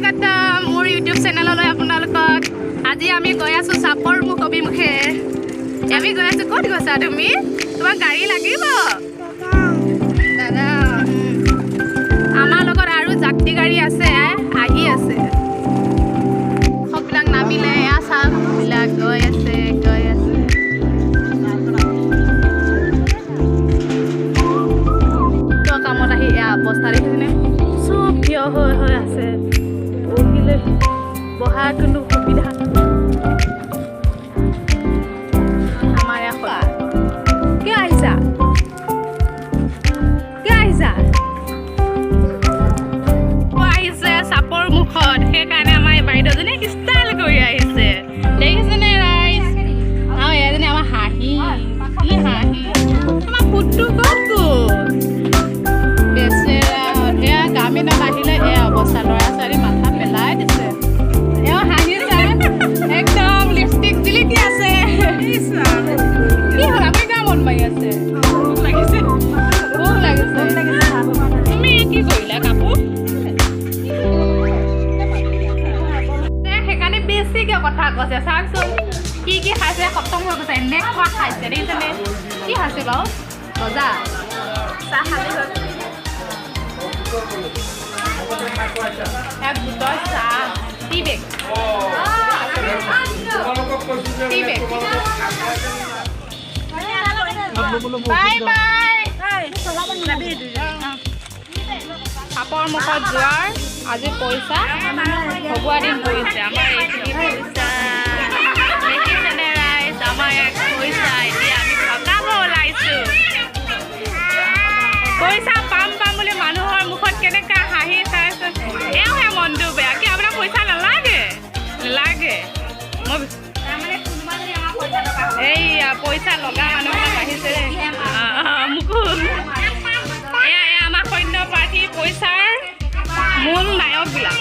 স্বাগতম মোৰ ইউটিউব চেনেললৈ আপোনালোকক। আজি আমি গৈ আছোঁ চাপৰমুখ অভিমুখে। আমি গৈ আছোঁ। ক'ত গৈছা তুমি? তোমাক গাড়ী লাগিব দাদা। আমাৰ লগত আৰু যাত্ৰী গাড়ী আছে, আহি আছে। সববিলাক নামিলে। এয়া চাহবিলাক গৈ আছে, গৈ আছে। কামত আহি এয়া অৱস্থা দেখিছেনে? চব থিয় হৈ হৈ আছে। বহিলে বহাৰ কোনো সুবিধা। আমাৰ এয়া কিয় আহিছা? কিয় আহিছা? আহিছে চাপৰ মুখত, সেইকাৰণে আমাৰ এই বাইদেউজনী ষ্টাইল কৰি আহিছে। দেখিছেনে ৰাইজ? আৰু এজনী আমাৰ হাঁহি, কি হাঁহি! তোমাৰ ফুটটো ক'ত গ'ল বেচেৰা? এয়া গাৰ্মেণ্টত আহিলে এয়া অৱস্থা। ল'ৰা ছোৱালী মাথা পেলাই দিছে। এওঁ হাঁহিছে, একদম লিপষ্টিক জিলিকি আছে। কি হ'ল? আপুনি কিয় মন মাৰি আছে? ভোক লাগিছে, ভোক লাগিছে। তুমি কি কৰিলা কাপোৰ? সেইকাৰণে বেছিকে কথা কৈছে। চাওকচোন কি কি খাইছে। খতম হৈ গৈছে, এনেকুৱা খাইছে, দেখিছেনে? কি খাইছে বাৰু? গজা চাহ খালি হ'ল। এক বুটৰ চাহ, টি বেগ, টি বেগ। Bye bye. চাপৰ মুখত যোৱাৰ আজি পইচা ভগোৱা দিন পৰিছে। আমাৰ এইখিনি পইচা দেখিছেনে ৰাইজ? আমাৰ ইয়াত পইচা এতিয়া আমি ভগাব ওলাইছোঁ। পইচা পাম পাম বুলি মানুহৰ মুখত কেনেকুৱা হাঁহি চাইছোঁ। এওঁহে মনটো বেয়া। কি, আপোনাক পইচা নালাগে? নালাগে। মই এইয়া পইচা লগা মানুহবিলাক আহিছে দেই। মোকো এয়া, এয়া আমাৰ সৈন্য প্ৰাৰ্থী, পইচাৰ মূল নায়কবিলাক।